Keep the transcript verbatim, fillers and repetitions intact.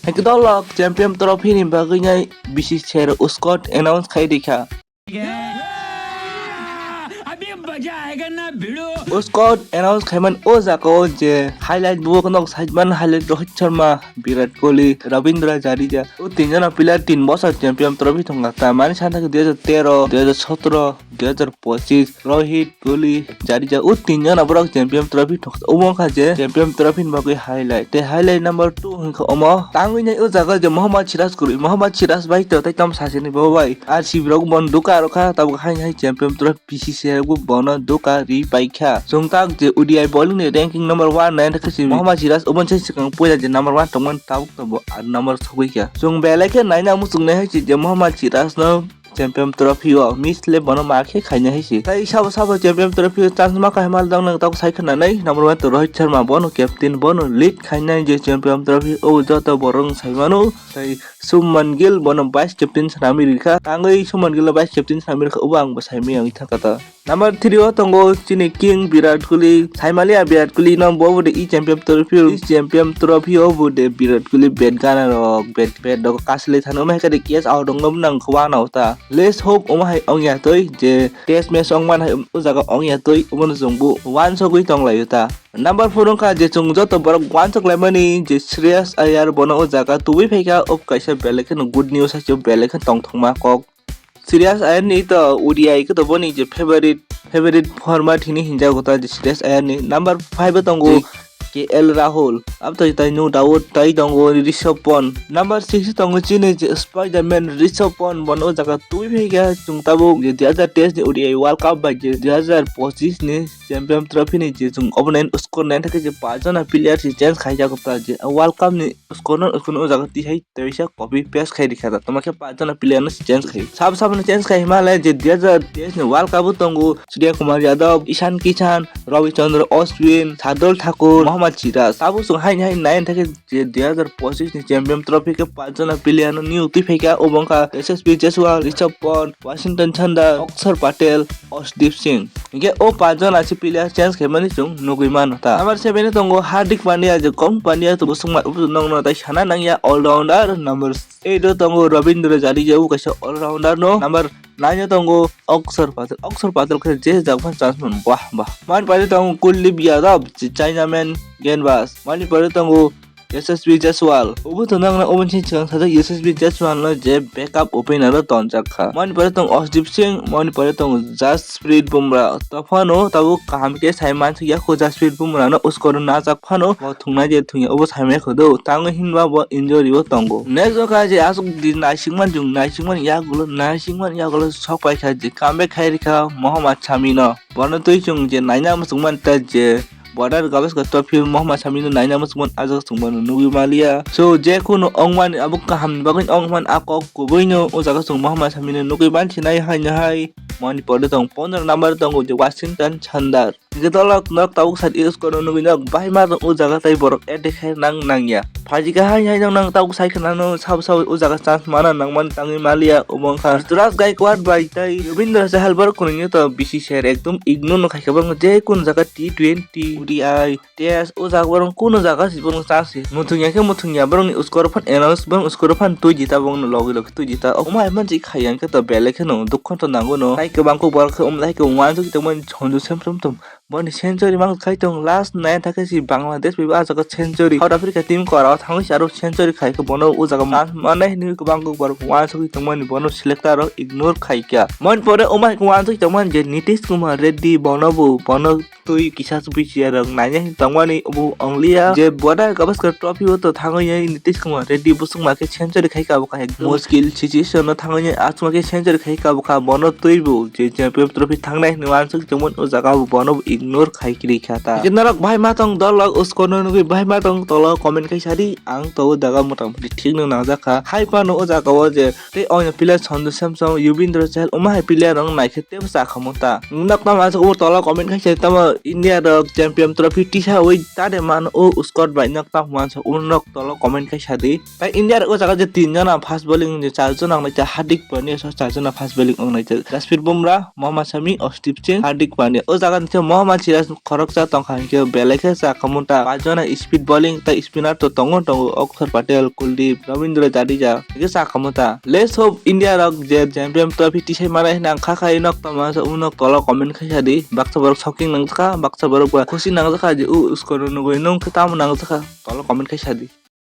Hwnkhe dolok champion trophy ni bagwi nai B C C I rok squad announce khai rikha. Squad announce khaimani o jaga o je highlight bo nok side man highlight Rohit Sharma, Virat Kohli, Ravindra Jadeja o tin jona player tin bosor champion trophy thwngkha ta mani santhak dui hajar tero, dui hajar sotro, dui hajar pochis Rohit, Kohli, Jadeja o tin jona borok champion trophy thwngkha. Omo wngkha je champion trophy ni bagwi highlight. Tei highlight number two hwnkha omo tangwi nai o jaga je Mohammad Siraj kwrwi. Mohammad Siraj bai to tei tamo sasini bo bai R C B rok bon duka rokha tabuk haini hai champion trophy B C C I rok bo bono duka ri paikha. Chwng tak je O D I bowling ni ranking number one nai thakhe si Mohammad Siraj oboni sai swkang puila je number one tongmani tabuk to bo ar number sogwi kha. Chwng belai khe naina muchungnai hai si je Mohammad Siraj no champion trophy o miss le bono ma khe khaina hai se. Tai sabo sabo champion trophy o chance ma khai mal dang nang tok sai khna nai number one to Rohit Sharma bono captain bono lead khaina je champion trophy o joto borok sai mano. Tai Shubman Gill bono vice captain swnamwi rikha. Tangwi Shubman Gill no vice captain swnamwi rikha obo ang bo saimwi ang itha kata. Number three o tongo chini king Virat Kohli. Saimaliya Virat Kohli no bo bo de i champion trophy o, i champion trophy o bo de Virat Kohli bat gana rok bat bat rok kasle thano ma hai khe de case out ong nang khwa na uta. Let's hope omo hai ongya twi je test match ongman hai o jaga ongya twi omono chwng bo uansugwi tonglaio ta. Number four wngkha je chwng joto borok uansuk laimani je Shreyas Iyer bono o jaga tubui phaikha o kaisa belai kheno good news hai se belai kheno tongthokma kok. Shreyas Iyer ni to O D I khe to boni je favorite favorite format hini hinjago ta je Shreyas Iyer ni. Number five o tongo K L Rahul. Abtoi tai no doubt tai tongo Rishabh Pant. Number six o tongo chini je Spider-Man Rishabh Pant bono o jaga twi phaikha chwng tabuk je dui hajar teis ni O D I World Cup bai je dui hajar pochis ni champion trophy ni je chwng obono score nai thakhe je paanch jona player se change khaijago ta je World Cup ni score no score no o jaga tihai teisa copy paste khai rikha ta tamo khe paanch jona player no se change khai sabo sabo no change khai hima le je dui hajar teis ni World Cup o tongo Surya Kumar Yadav, Ishan Kishan, Ravi Chandra Ashwin, Shardul Thakur, Mohammad Siraj. Tabuk chwng haini hai nai thakhe je dui hajar pochis ni champion trophy khe paanch jona player no new twi phaikha, obo wngkha Yashasvi Jaiswal, Rishabh Pant, Washington Sundar, Akshar Patel, Arshdeep Singh. Hinkhe o paanch jona se player change khaimani chwng nugwi mano ta. Number seven o tongo Hardik Pandya, je kong Pandya to bosongma nokno tai sana nangya all rounder. Number eight o tongo Ravindra Jadeja, o kaisa all rounder no. Number nine o tongo Akshar Patel. Akshar Patel khe je jak phan chance mano. Wah, wah. Mani pore tongo Kuldeep Yadav, Chinaman Gambhir. Mani pore tongo Yashasvi Jaiswal. Obo to nang na obo chini chwng sajak Yashasvi Jaiswal no je backup opener o tonjak kha. Mani pore tongo Arshdeep Singh, mani pore tongo Jasprit Bumrah. To phano tabuk kaham khe sai mansuk ya kho Jasprit Bumrah no score najak phano bo thungnai je thungya obo sai mai kho do. Tangwi hinba bo injury o tongo. Next o kha je aswk di naisingman jung naisingman yagulo naisingman yagulo sok pai kha je comeback khai rikha Mohammad Shami no. Bono twi chwng je naina muchungmani ta je Border Gavaskar Trophy Mohammad Shami no naina muchungmani ajak chwng bono nugwi maliya. So je kunu ongmani abo kaham ni bagwi ongmani a kok kubui no o jaga chwng Mohammad Shami no nugwi mansinai haino hai. Mani pore tong pondro number tongo je Washington Sundar. Hingke dolok nok tabuk side use kono nugwi nok bahai ma tong o jaga tei borok attack khai nang nangya. Phaji kahai hai nang nang tabuk sai khwnano sabo sabo o jaga chance mana nangmani tangwi maliya omo wngkha Ruturaj Gaikwad bai tei Yuzvendra Chahal borok kunui to B C C I ekdom ignore no khaikha borok je kun jaga T twenty, O D I, test o jaga borok kuno jaga si borok chance muthungya khe muthungya borok ni score phan announce borok score phan twi di ta borok no logi logi twi di ta omo hai manchi khaiya khe to belai kheno dukho to nango no tai kwbang kok borok khe omo hai khe uansuk tongmani honju sem sem tong. Boni century mang khai tong last nine thakhe si Bangladesh bai ah jaga century South Africa team kora o thangwi si aro century khai khe bono o jaga man manai hinwi kwbang kok borok uansugwi tongmani bono selector rok ignore khai kha. Mon pore omo hai khe uansugwi tongmani je Nitish Kumar Reddy bono bo bono twi kisa bwsiyarok naina hin tongmani bo ongliya je Border Gavaskar Trophy o to thangwi Nitish Kumar Reddy bwswkma khe century khai kha bo kha ekdom muskil situation no thangwi aswk khe century khai kha bo kha bono twi bo je Champion Trophy thangnai hinwi uansuk tongmani o jaga bo bono bo ignore khai kiri kha ta. Hingke norok bahai ma tong dol rok usko no nugwi bahai ma tong tolo comment khai sadi ang to o jaga mota moti thik no nangjak kha hai phano o jaga o je tei o player Sanju Samson, Yuzvendra Chahal omo hai player rok naikhe tebo cha khamu ta. Nok tamo aswk o tolo comment khai sadi tamo India rok Champion Trophy tisa oi tade man o squad bai nok tamo uansuk o nok tolo comment khai sadi. Tai India rok o jaga je tin jona fast bowling je char jona wngnai ta Hardik Pandya so char jona fast bowling wngnai ta Jasprit Bumrah, Mohammad Shami, Arshdeep Singh, Hardik Pandya. O jaga ni se Mohammad Mohammad Siraj khoroksa tongkha hinkhe belai khe cha khamu ta. Pachjona speed bowling tei spinner to tongo tongo, Akshar Patel, Kuldeep, Ravindra Jadeja hinkhe cha khamu ta. Let's hope India rok je champion trophy tisai manai hinwi ang kha khai nok tama sa unok tolo comment khai sadi. Baksa borok shocking nangjakha, baksa borok ba khusi nangjakha je u score nugui nung khe tamo nangjakha, tolo comment khai sadi.